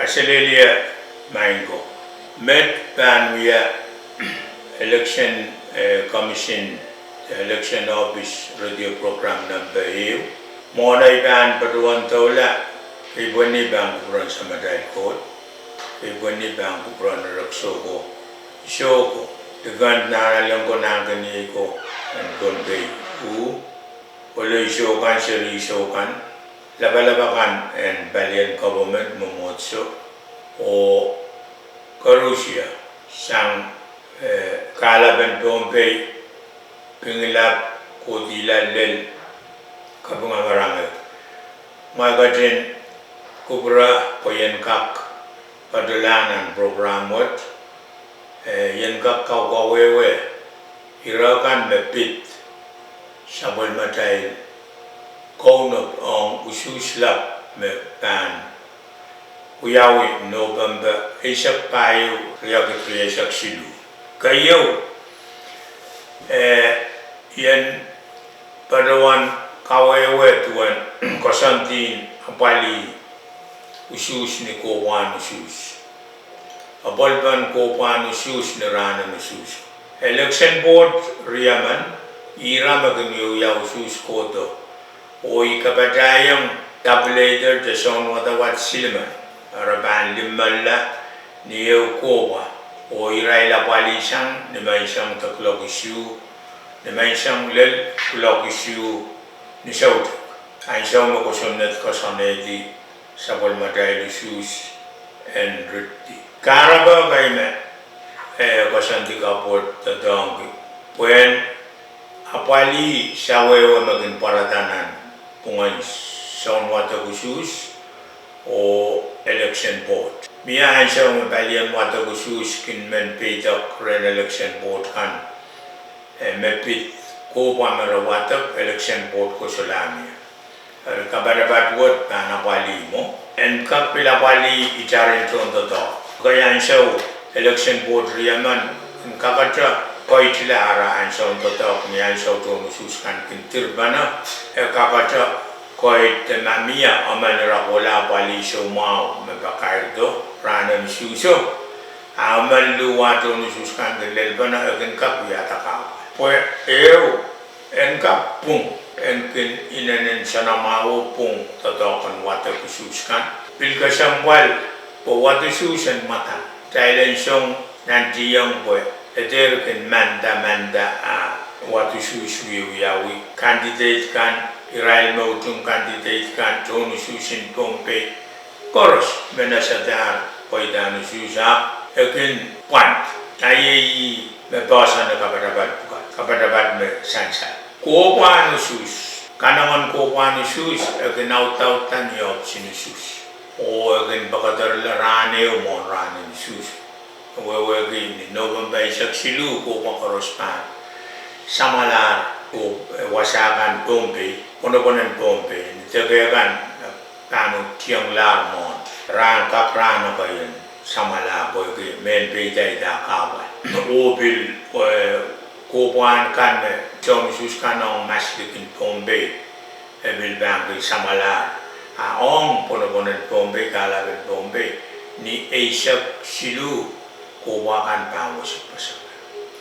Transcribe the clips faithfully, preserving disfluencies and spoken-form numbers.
Kaselehlie maing ko. Met pahn wia election, eh, commission, election office radio program nempe ehu. Mwohn ei pahn patohwan doula, kei pwehn ni pahn kupwuren Samatail Koht, kei pwehn ni pahn kupwuren Rek Soko, Soko, Lieutenant Nanaleng ko, Nahnkeniei ko, en Pohnpei, uh, Oloi Soko, Seri Soko, lapalap akan en palien government, mwomwohdiso, oh koarusie sang, eh, kahlapen Pohnpei, Pingelap, Kodila, lel kapinga marain. Ngehi ketin kupwure pwe I en kak patohlahng nan program wet, eh, I en kak kaukawehwe ire kan me pid sapwellimatail kaunop ong usuhs lap me pahn wiawi Nopempe eisek pahieu, riekid rieisek siluh. Keieu, eh, I en patohwan kawehwe duwen koasoandi en apwalih usuhs ni kohpwahn usuhs, apwalipen kohpwahn usuhs ni rahnen usuhs. Election Board riemen, ira me kin wiewia usuhs kohdo, oh I kapatahiong tabulator de sounwadawad silimen, re pahn limehla ni ehu kohpwa, oh irail apwalih sang nimenseng de kuloak isuh, nimenseng lel kuloak isuh ni soutik, ansou me kosonned koasoanehdi sapwellimatail usuhs en ritidi. Kahrepe kei me, eh, koasoandi kapwoat doadoahngki pwehn apwalih sawehwe me kin pwarada nan pwungen sounwadek usuhs oh Election Board. Mie ansou me palien wadek usuhs kin men peidek rehn Election Board kan, eh, me pid kohpwa me re wadek, Election Board ko solahr mie. Eri kapatapat wet pahn apwalih mwo. En kak pil apwalih itarin tohndoadoahk. Kei ansou Election Board riemen en kakete koitla ara ansoun doadoahk ni ansou tohn usuhs kan kin dirpene, e kakete koit de ma mie emen ira kohla apwalih soumwahu me pakairdo rahnen usuhso, a emen luhwa tohn usuhs kan kin lelpene, e kin kak wiahda kahpwal. Pwe ehu, en kak pwung, en kin inenen soanamwahu pwung doadoahk en wadek usuhs kan. Pil kesempwal pwe wad usuhs en mwadang. Kitail en song nantihong pwe e dehr kin manda manda a wad usuhs wiewiawi. Candidate kan, irail me utung candidate kan, tohn usuhs en Pohnpei, koaros me nesehdahr pweidahn usuhs ahpw e kin pwand. Ahi me poahsoane kapatapat pwukat, kapatapat me sansal. Kohpwahn usuhs, kanengen kohpwahn usuhs e kin audaudla ni ohpis en usuhs, oh e kin pekederla rahn ehu mwohn rahnen usuhs. Wehwehki ni Nopempe eisek siluh kohpwa koaros pahn samwalahr, oh, eh, wasa kan Pohnpei, pwonopwonen Pohnpei, ni deke kan, eh, pahn uhd tienglahr mwohn rahn, kak rahn ekei en samwalahr pwehki mehn peida ida kahpwal. Oh pil, eh, kohpwahn kan me soun usuhs kan ong maslikin Pohnpei, e pil pahn kin samwalahr, a ong pwonopwonen Pohnpei, kahlapen Pohnpei, ni eisek siluh kohpwa kan pahn wosepwese.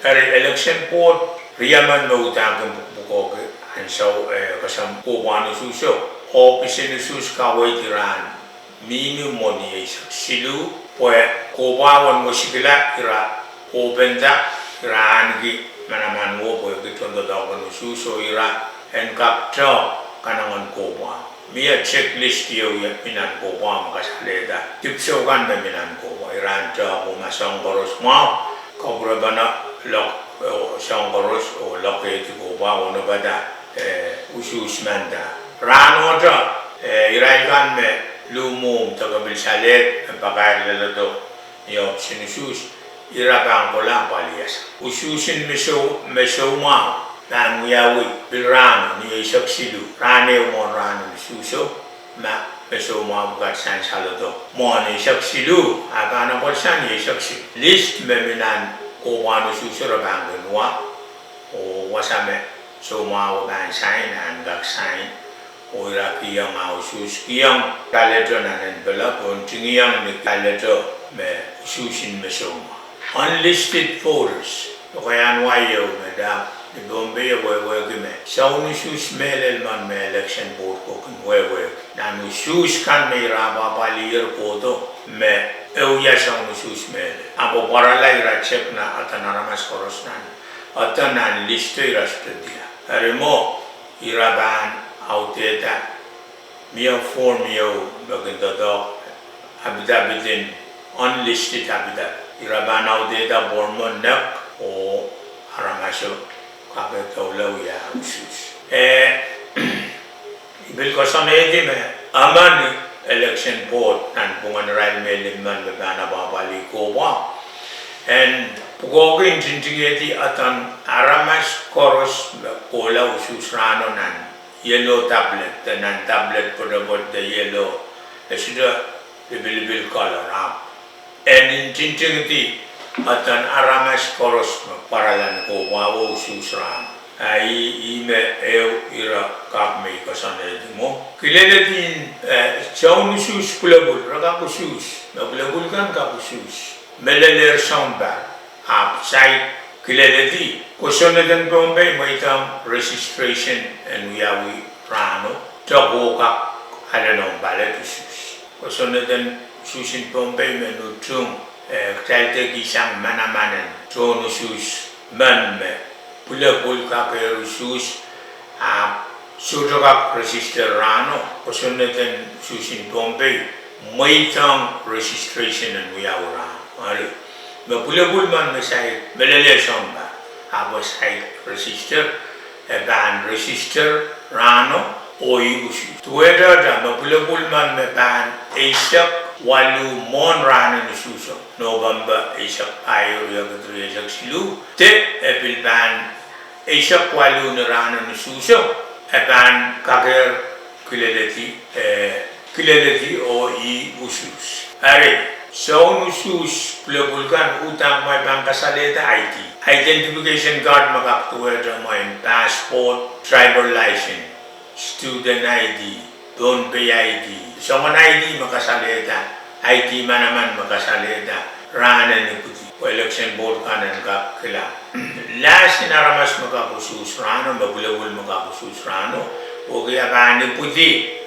Eri Election Board riemen me uhdahn kin pwukpwukoahki ansou, eh, kesempwal kohpwahn usuhso, ohpis en usuhs kaweid rahn mihmi mwo ni eisek siluh, pwe kohpwa en wesikla ira ohpenda, ira ahneki manaman wo pwehki tohndoadoahk en usuhso, ira en kak tehk kanengen kohpwa. Mie checklist ieu me mi nan kohpwa me kasalehda dipwisou kan me mi nan kohpwa, ira en tehk oh ma soahng koaros mwahu, kapwurepene loak, eh, soahng koaros oh lokehdi kohpwa, onopada, eh, usuhs manda. Rahnohte, eh, irail kan me luhmwuhm de kepil salehd me pakair leledo ni ohpis en usuhs, ira pahn kohla apwalih sang. Usuhs en me sou, me soumwahu pahn wiawi pil rahno ni eisek siluh, rahn ehu mwohn rahnen usuhso, ma me soumwahu pwukat sansaledo mwohn eisek siluh, a pahn apwalih sang ni eisek siluh. List me mi nan kohpwahn usuhso re pahn kin wa, oh wasa me soumwahu pahn sain, en kak sain, Oh ira kihong ah usuhs, kihong kaleto nan envelope oh ntingihong ni kaleto me usuhs en me soumwahu. Unlisted voters, lokaiahn wai ehu me dahme ni Pohnpei e wehwehki me soun usuhs mehlel men me election board ko kin wehwehki nan usuhs kan me ira apwahpwalih kohdo me e wia soun usuhs mehlel. Ahpw pwarala ira check nan eden aramas koaros nan eden nan list o ira sohte diar. Eri mwo ira pahn audehda, mie form ieu me kin doadoahk, apidapid en unlisted apidapid. Ira pahn audehda form o nek oh aramaso kak doula wia usuhs. Eh, I pil koasoanehdi me emen election board nanpwungen irail me limmen me pahn apwahpwalih kohwei en pwukoahki ntingdingedi eden aramas koaros me kohla usuhs rahno nan yellow tablet, de nan tablet pwetepwet de yellow, e sohte lipilipil color, ahpw en ntingdingedi eden aramas koaros me pwarala ni kohwei oh usuhs rahno. Ah ih, ih me ehu ire kak me I koasoanehdi mwo. Kileledi, eh, soun usuhs pwulopwul, re kak usuhs. Me pwulopwul kan kak usuhs. Melelehr sounpar. Ahpw saik kileledi, kosonned en Pohnpei mweidohng registration en wiawi rahno, de ke kak ale noumw ballot usuhs. Kosonned en usuhs en Pohnpei me nuhtum, eh, kitail dehr kihsang manaman en tohn usuhs men me pwulopwul kakehr usuhs, ahpw sohte kak register rahno, kosonned en usuhs en Pohnpei mweidohng registration en wiawi rahno. Eri me pwulopwul men me saik melelehr sounpar, ahpw saik register, e pahn register rahno oh ih usuhs. Duwehte me pwulopwul men me pahn eisek waluh mwohn rahnen usuhso, November eisek pahieu, riekid rieisek siluh, de e pil pahn eisek waluh ni rahnen usuhso, e pahn kakehr kileledi, eh, kileledi oh ih usuhs. Eri soun usuhs pwulopwul kan uhdahn kumwail pahn kasalehda I D, identification card me kak duwehte mwein passport, driver license, student I D, Pohnpei I D, soangen I D me kasalehda, I D manaman me kasalehda rahnen ipwidi, pwe election board kan en kak kilang. Last en aramas me kak usuhs rahno, me pwulopwul me kak usuhs rahno, oh ke pahn ipwidi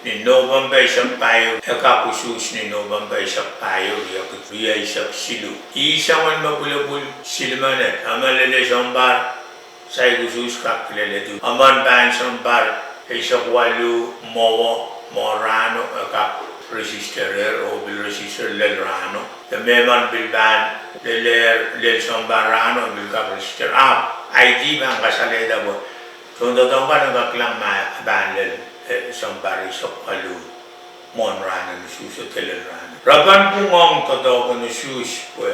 ni November eisek pahieu, e kak usuhs ni November eisek pahieu, riekid rieisek siluh. Ih soangen me pwulopwul silimen, e melelehr sounpar, saik usuhs kak kileledi. Emen pahn sounpar eisek waluh mwowe mwohn rahno e kak registerehr oh pil register lel rahno. De mehmen pil pahn lelehr lel sounpar rahno pil kak register, ahpw I D pahn kasalehda pwe tohndoadoahk kan en kak kilang ma e pahn lel, eh, sounpar eisek waluh mwohn rahnen usuhso de lel rahno. Re pahn pwungohng doadoahk en usuhs pwe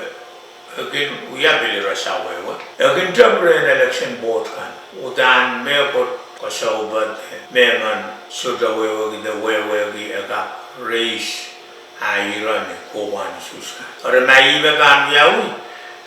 e kin wia pil ire sawehwe. E kin tep rehn election board kan uhdahn mehkot koasoape de mehmen sohte wehwehki de wehwehki e kak raise ah ire ni kohwei en usuhs kan. Eri ma ih me pahn wiawi,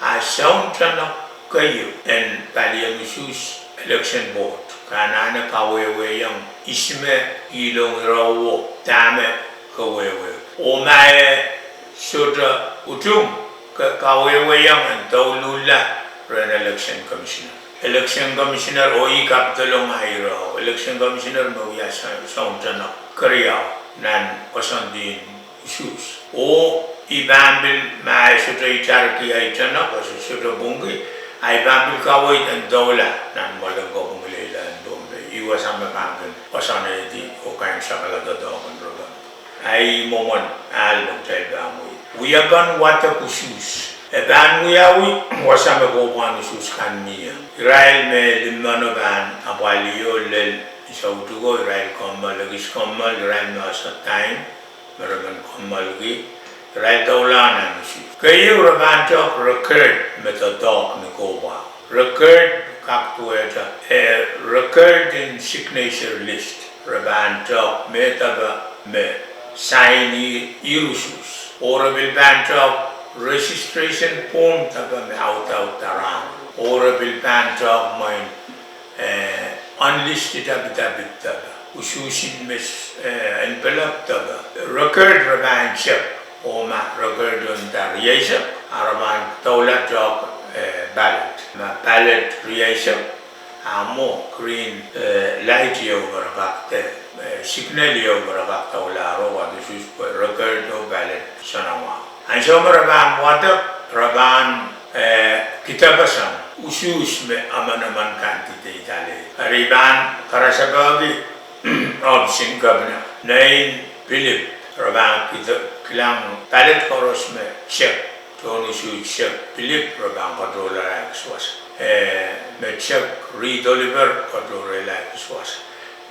a sountenok keieu en palien usuhs election board ke anahne kawehwehiong ihs me ihlong ire wo dahme ke wehwehki. Oh ma e sohte utung, ke kawehwehiong en douluhla rehn election commissioner. Election commissioner oh ih kapidolong ah ire, election commissioner me wia sountenok keriau nan koasoandi en usuhs. Oh I pahn pil, ma e sohte itarki ahi tenok, e sohte pwungki, a I pahn pil kaweid en doula nan mwoalen kopwung leilahn Pohnpei. Ih wasa me pahn kin koasoanehdi oh kaimwisekala doadoahk en ire pahn. Ahi mwomwen ahl me kitail pahn wia. Wiepen wadek usuhs. E pahn wiawi wasa me kohwei en usuhs kan mie. Irail me limeno pahn apwalih lel ni soutuko, irail kommoal, ekis kommoal, irail me ese time me re men kommoalki, irail doula nan usuhs. Keieu re pahn tehk record me doadoahk ni kohwei. Record kak duwehte, eh, record in signature list. Re pahn tehk me depe me sign ih usuhs. Oh re pil pahn tehk registration form depe me audaudla rahno. Oh re pil pahn tehk mwein, eh, unlisted affidavit depe. usuhs en me, eh, envelope depe. Record re pahn check, oh ma record en da rieisek, a re pahn doula doadoahk, eh, ballot. Ma ballot rieisek, a mwo green, eh, light ieu me re kak de, eh, signal ieu me re kak doula rehn wad usuhs pwe record oh ballot soanamwahu. Ansou me re pahn wadek, re pahn, eh, kidepeseng usuhs me emenemen candidate ale. Eri I pahn karasepe ki ohpis en kepina, nein Pilip, re pahn kide, kilang ballot koaros me check, tohn usuhs check Pilip, re pahn katohrehla ekis wasa. Eh, me check Reed Oliver, katohrehla ekis wasa.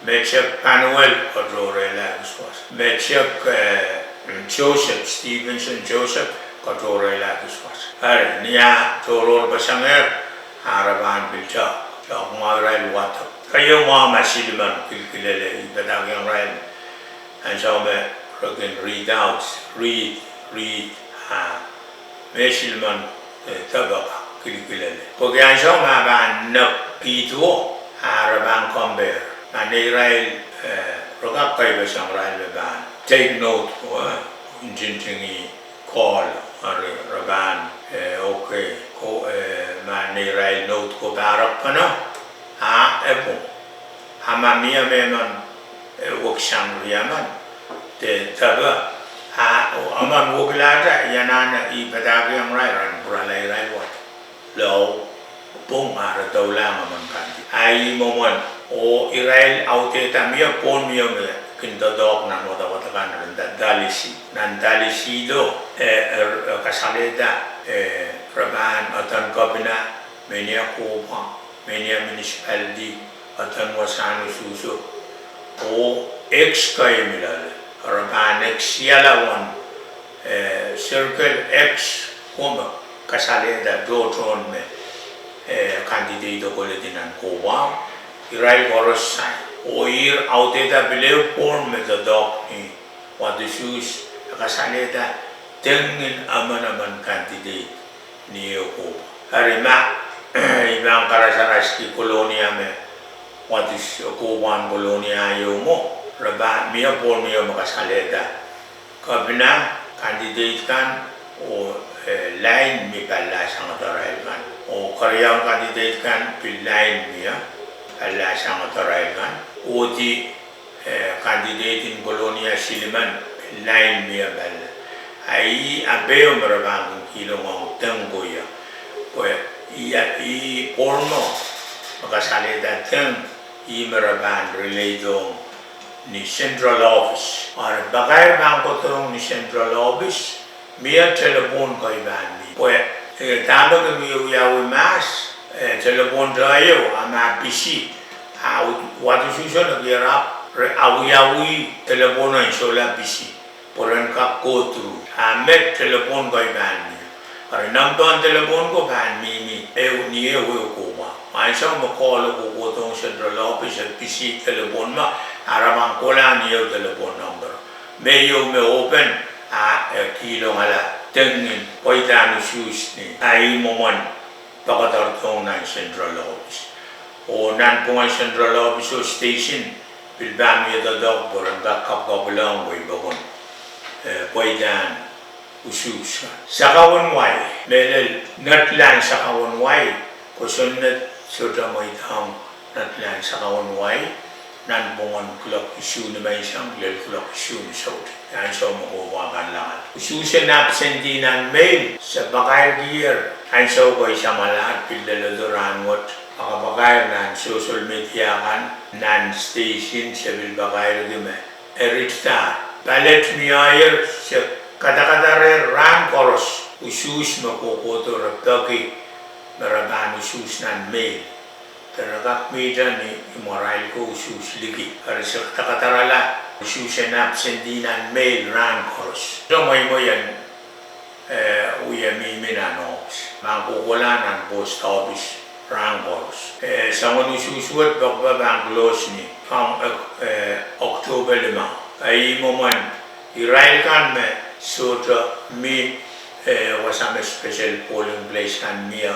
Me check Panuel, katohrehla ekis wasa. Me check, eh, Joseph, Stevenson Joseph, katohrehla ekis wasa. Eri, ni ah tohrohr pesengehr, a re pahn pil ta, ta mwahu irail wadek. Keieu mwahu ma silimen kilkilele, I padahkihong irail. Ansou me re kin read out, read, read, a me silimen, eh, depe kak kilkilele. Pwehki ansou me pahn nek kihdo, a re pahn compare. Ma neirail, eh, re kak kaipeseng irail me pahn take note ko, eh, ntingdi kohl, eri re pahn, eh, okay, ko, eh, ma neirail note ko pahrek pene, a e pwung. A ma mie mehmen, eh, weksang riemen, de depe, a, oh, emen weklahte, I anahne I padahkihong irail, ren pwurala irail wad lao pwung a re doulahng emen candidate. A ih mwomwen, oh irail audehda mie pwon mie me kin doadoahk nan wadawad akan ren nda Dallas. Nan Dallas do, eh, eh, kasalehda, eh, re pahn eden kepina, menia kohpwa, menia municipality, eden wasahn usuhso, oh X kei me loale. Re pahn X iala wen, eh, circle X ko me kasalehda tohtohn me, eh, candidate koledi nan kohpwa, irail koaros sign. Oh irail audehda pil ehu pwon me doadoahk ni wad usuhs, e kasalehda tengin emenemen candidate ni ehu kohpwa. Eri ma I pahn karasaraski Kolonia me, wad usuhs, kohpwahn Kolonia ieu mwo, re pahn mie pwon mie me kasalehda kepina candidate kan, oh, eh, lain me pali sang doarail kan, oh keriaun candidate kan pil lain me pali sang doarail kan, oh di, eh, candidate en Kolonia silimen pil lain me pali. A ih ape me re pahn kin kihlong ong teng ko ie. Pwe ih, ih pwon mwo me kasalehda teng, ih me re pahn relay ong ni central office. Eri pakair pahn kohdohng ni central office, mie telephone kei pahn mie. Pwe, eh, dahme ke mie wiawi mahs, eh, telephone te ieu a ma busy, a wad usuhso ne kihda re awiawi telephone en solahr busy. Pwe ren kak go through. A met telephone kei pahn mie. Eri nempehn telephone ko pahn mihmi ehu ni ehu ehu kohpwa. Ansou me call ko kohdohng central office, e busy telephone me, a re pahn kohla ni ehu telephone number. Me ieu me open, a e kihlongala tengin pweidahn usuhs ni, a ih mwomwen pekederdohng nan central office. Oh nanpwungen central office oh station, pil pahn mie doadoahk pwe ren kak kapwkapwalehng wei pokon, eh, pweidahn usuhs. Sakau en wai, mehlel netlahn sakau en wai, kosonned sohte mweidohng netlahn sakau en wai, nanpwungen kuloak isuh ni menseng lel kuloak isuh ni soutik. Ansou me kohpwa kan lel. Usuhs en absentee nan mail, se pakairkier, ansou ko I samwalahr pil leledo rahnwet, a kapakair nan social media kan, nan station se pil pakairki me e ritida ballot mie, se kadakadahr rahn koaros, usuhs me kohkohdo re peki me re pahn usuhs nan mail. De re kak mihte ni imwarail ko usuhs liki. Eri se kadakadarala usuhs en absentee nan mail rahn koaros. Soh, mweimwei en, eh, wie mihmi nan ohpis. Ma kohkohla nan post ohpis rahn koaros. Eh, soangen usuhs wet pekipek pahn close ni, pahn, eh, October lima. A ih mwomwen irail kan me sohte mih, eh, wasa me special polling place kan mie,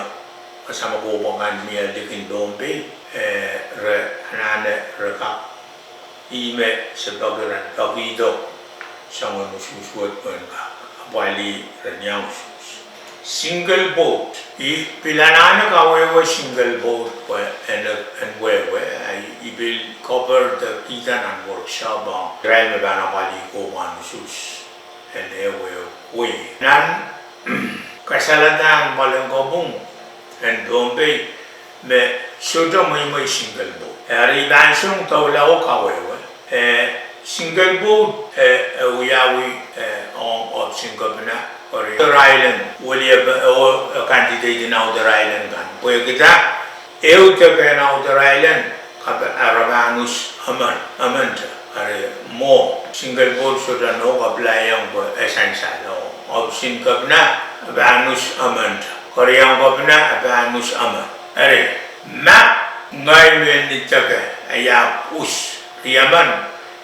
wasa me kohpwa kan mie likin Pohnpei, eh, re anahne re kak Ih me se peki ren pekihdo soangen usuhs wet pwehn kak apwalih ren iang usuhs. Single vote. I pil anahne kawehwe single vote pwe en, en wehwe, a i pil koper de kihda nan workshop ong irail me pahn apwalih kohwei usuhs en ehu ehu wei. Nan kasaledahn pwalen kopwung en Pohnpei me sohte mweimwei single vote. Eri I pahn song doula oh kawehwe, eh, single vote, eh, e wiawi, eh, ong ohpis en kepina, eri Outer Island, weliep, eh, oh, eh, candidate en Outer Island kan. Pwehki dah, ehu deke en Outer Island, kap-, eh, re pahn us emen, emente. Eri mwo, single vote sohte nohk, apply-iong pwe e sansal. Oh, ohpis en kepina, e pahn us emente. Keriaun kepina, e pahn us emen. Eri, ma ngehi me ni deke, e iang us riemen,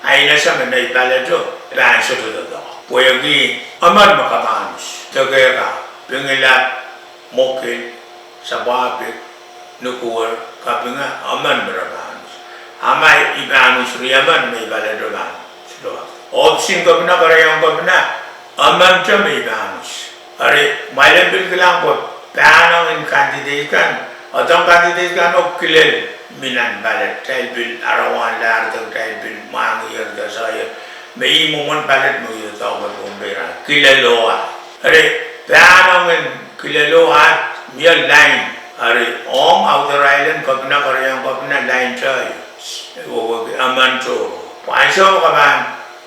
a I ese me nei paleto pahn sohte doadoahk. Pwehki emen me ke pahn us. Deke ka, Pingelap, Mokil, Sapwapik, Nukuwer, Kapinga, emen me re pahn us. A ma I pahn us riemen, nei paleto pahn sohte doadoahk. Ohpis en kepina, keriaun kepina, emente me I pahn us. Eri, ma I len pil kilang pwe pahnong en candidate kan, odohng candidate kan oh kilel mi nan palet, kitail pil arawanlahr de kitail pil mwahngiher de soaier, me ih mwomwen palet me wia doadoahk me Pohnpei rahn, kilelo ah. Eri, pahnong en kilelo ah, mie line. Eri, ong Outer Island kepina, keriaun kepina, line teieu, wehwehki emen tohrohr. Pwe ansou me ke pahn,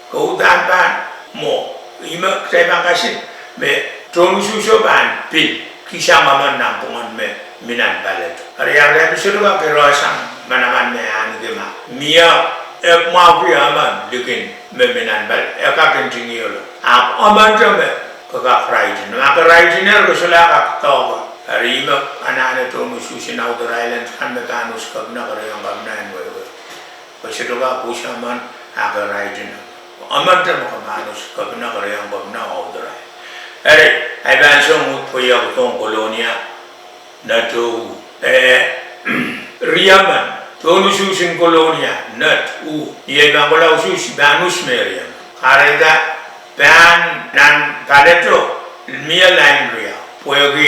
ke uhdahn pahn mwo, ih me kitail pahn kasin, me tohn usuhso pahn pil kihsang emen nanpwungen me mi nan palet. Eri, a kitail pil sohte kak irehsang manaman me ahneki ma mie, e mwahuki emen likin me mi nan palet, e kak ntingihla. Ahpw emente me ke kak write-in. Ma ke write-in er, ke solahr kak doahke. Eri ih me anahne tohn usuhs en Outer Island kan me pahn us kepina, keriaun kepina en wehwe, ke sohte kak us emen, a ke write-in. Emente me ke pahn us kepina, keriaun kepina, Outer Island. Eri, I pahn song uhd pweiek dohng Kolonia, Nett oh Uh. Eh, riemen, tohn usuhs en Kolonia, Nett, Uh. Ni ei pahn kohla usuhs, I pahn us me riemen. Kahrehda pahn nan paleto, mie line riau. Pwehki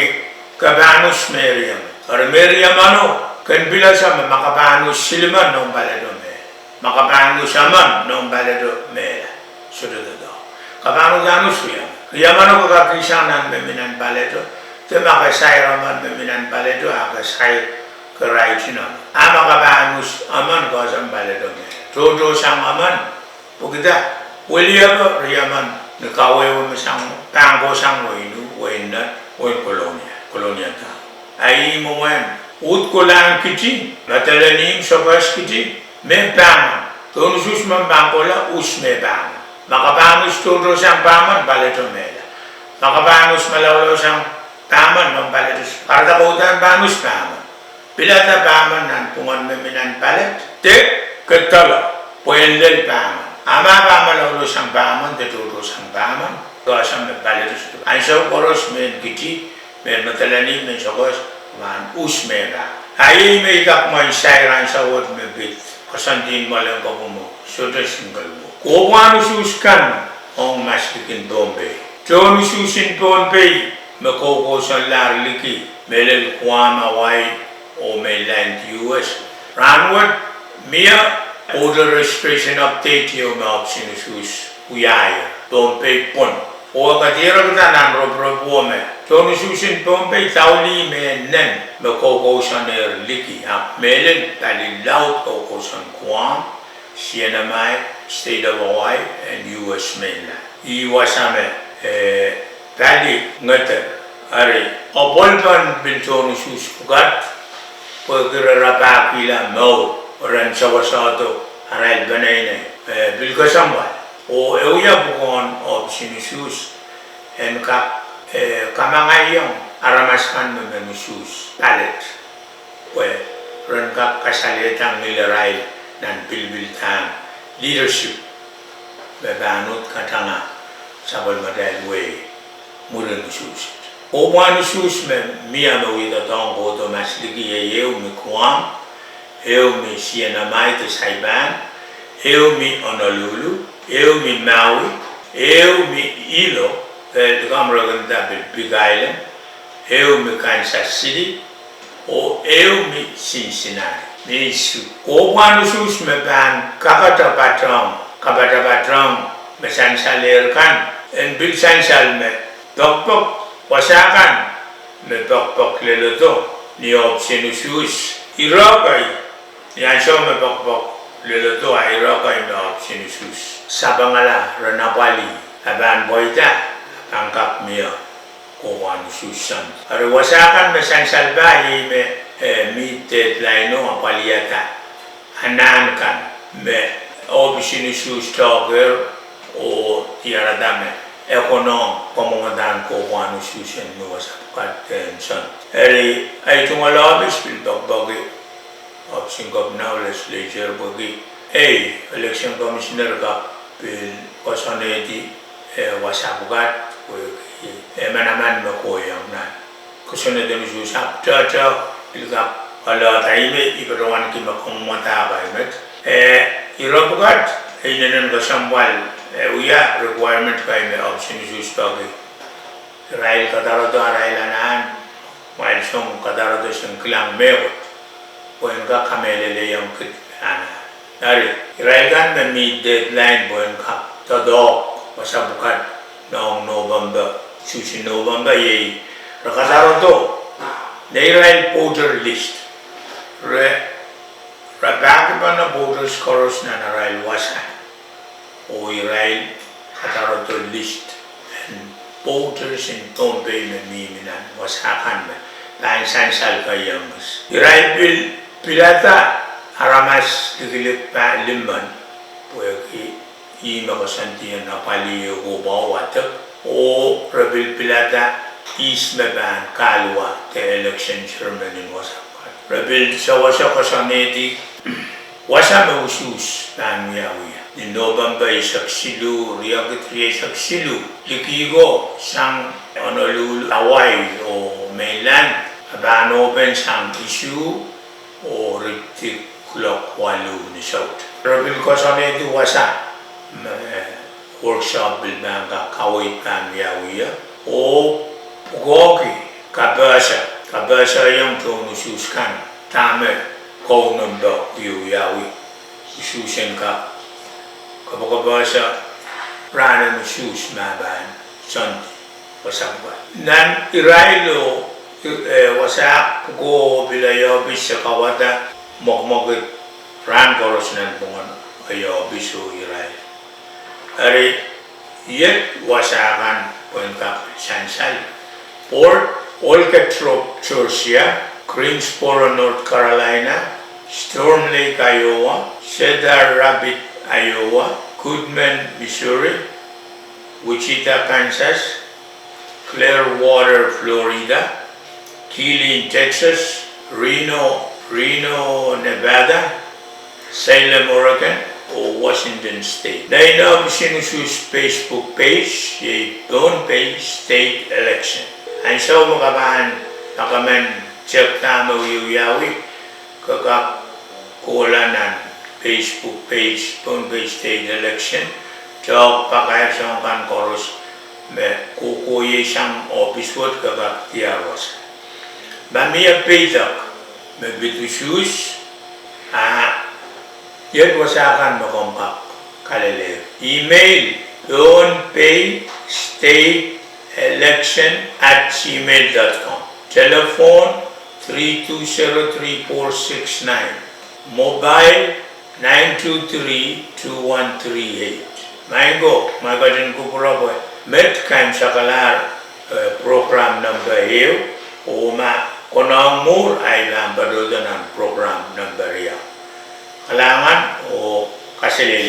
ke pahn us me riemen. Eri me riemeno, ken pil ese me ma ke pahn us silimen noumw paleto me Ma ke pahn us emen noumw paleto mehla, sohte doadoahk. Ke pahn uhdahn us riemen. Riemeno ke kak kihsang nan me mi nan paleto, de ma ke sair emen me mi nan paleto, a ke sair, ke write-in emen. A ma ke pahn us emen, ke ese me paleto mehla. Tohtohsang emen, pwehki dah, weliepe riemen ni kawehwe me sang, pahn kohsang wehin Uh, wehin Nett, wehin Kolonia, Kolonia Town. A ih mwomwen, uhd kolahng kiti, medelen ihmw, sokehs kiti, me pahmen. Tohn usuhs me pahn kohla, us me pahmen. Ma ke pahn us tohtohsang pahmen, paleto mehla. Ma ke pahn us maloalousang pahmen, noumw paleto, kahrehda ke uhdahn pahn us pahmen. Pilada pahmen nanpwungen me mi nan palet, de ke doula, pwe en lel pahmen. A ma pahn maloalousang pahmen, de tohtohsang pahmen, ke ese me paleto sohte. Ansou koaros mehn kiti, mehn medelen ihmw, mehn sokehs, pahn us me pahmen. A iei me I kak men sair ansou wet me pid koasoandi en mwoalen kopwung mwo, sohte single vote. Kohpwahn usuhs kan ong maslikin Pohnpei. Tohn usuhs en Pohnpei me koukousoanlahr liki mehlel Guam, Hawaii, oh mainland U S. Rahnwet, mie voter registration update ieu me ohpis en usuhs wiahier, Pohnpei pwon. Oh e kadierek nan roporop me tohn usuhs en Pohnpei daulih me nen me koukousoanehr liki, ahpw mehlel pali laud koukousoan Guam, C N M I, State of Hawaii, and U S mainland. Ih wasa me, eh, pali ngeder, eri, apwalipen pil tohn usuhs pwukat, pwehki re rapahkihla mour, ren sewesehdo arail peneinei, eh, pil kesempwal. Oh e wia pwukoahn ohpis en usuhs en kak, eh, kamangaiong aramas kan me men usuhs, palet. Pwe ren kak kasalehda ngihl arail nan pilipildahn leadership me pahn uhd katanga sapwellimatail wehi mwurin usuhs. Kohpwahn usuhs me mie me wia doadoahk kohdo mas liki ehu me Guam, ehu me C N M I de Saipan, Ehu mi Honolulu, ehu mi Maui, ehu mi Hilo, eh, likamw rekenda pil Big Island, ehu mi Kansas City, oh ehu mi Cincinnati. Ni su, kohpwahn usuhs me pahn kapatapatrong, kapatapatrong me sansalehr kan, en pil sansal me pokpok, wasa kan me pokpok leledo ni ohpis en usuhs. Ire kei, ni ansou me pokpok leledo a ire kei me ohpis en usuhs sapengala ren apwalih, a pahn pweida, a pahn kak mie kohpwahn usuhs sang. Eri wasa kan me sansal pah iei me, eh, mi deadline o apwalihada anahn kan me ohpis en usuhs tohkehr oh diarada me e konehng kamwomwadahn kohpwahn usuhs en me wasa pwukat en sang. Eri ei tungoal ohpis pil pokpoki ohpis en kepina oh legislature pwehki ei election commissioner kak pil koasoanehdi, eh, wasa pwukat pwehki, eh, manaman me kohiong nan kosonned en usuhs ahpw tohto pil kak oalohda ih me I patohwanki me kamwomwada ahi met. Eh, ire pwukat, e inenen kesempwal, eh, wia requirement kei me ohpis en usuhs peki irail kadarodo arail anahn, kumwail song kadarodo song kilang mehkot, pwe en kak kamehlelehiong kit me anahn. Eri, irail kan me mi deadline pwe en kak doadoahk wasa pwukat nohn November, usuhs en November iei re kadarodo neirail voter list. Re, re pahkipene voters koaros nan arail wasa, oh irail kadarodo list en voters en Pohnpei me mihmi nan wasa kan me pahn sansal keiong kis. Irail pil pilada aramas likilik pah limmen, pwehki ih me koasoandi en apwalih ehu kohpwahn wadek, oh re pil pilada ihs me pahn kahluwa de election chairman en wasa pwukat. Re pil sewese koasoanehdi wasa me usuhs pahn wiawia ni November eisek siluh, riekid rieisek siluh, likih ko sang Honolulu, Hawaii oh mainland, a pahn open sang isuh oh ridik kuloak waluh ni soutik. Re pil koasoanehdi wasa me workshop pil pahn kak kaweid pahn wiawia, oh pwukoahki kapehse, kapehsehiong tohn usuhs kan dahme Kauno pahn wiewiawi, usuhs en kak kapakapehse rahnen usuhs me pahn soandi wasa pwukat. Nan irail o, eh, wasa pwuko pil ei ohpis e kawada mwekimwekid rahn koaros nanpwungen ei ohpis oh irail. Eri, iet wasa kan pwehn kak sansal: Port Algetrop, Georgia; Greensboro, North Carolina; Storm Lake, Iowa; Cedar Rapids, Iowa; Cuthman, Missouri; Wichita, Kansas; Clearwater, Florida; Killeen, Texas; Reno, Reno, Nevada; Salem, Oregon; oh Washington State. Nein ohpis en usuhs Facebook page iei Pohnpei State Election. Ansou me ke pahn, ma ke men check dahme wiewiawi, ke kak kohla nan Facebook page Pohnpei State Election, tohk pakair soang kan koaros me kohkohieisang ohpis wet ke kak diar wasa. Ma mie peidek me pid usuhs, a iet wasa kan me komw kak kalelehr. Email: pohnpei state election at gmail dot com. Telephone: three two zero three four six nine. Mobile: nine two three two one three eight. Maing ko, ma I ketin kupwure pwe met kaimwisekalahr, eh, program number ehu, oh ma konehng mwuhr ahi pahn patohdo nan program number riau. Kalahngan oh kaselel.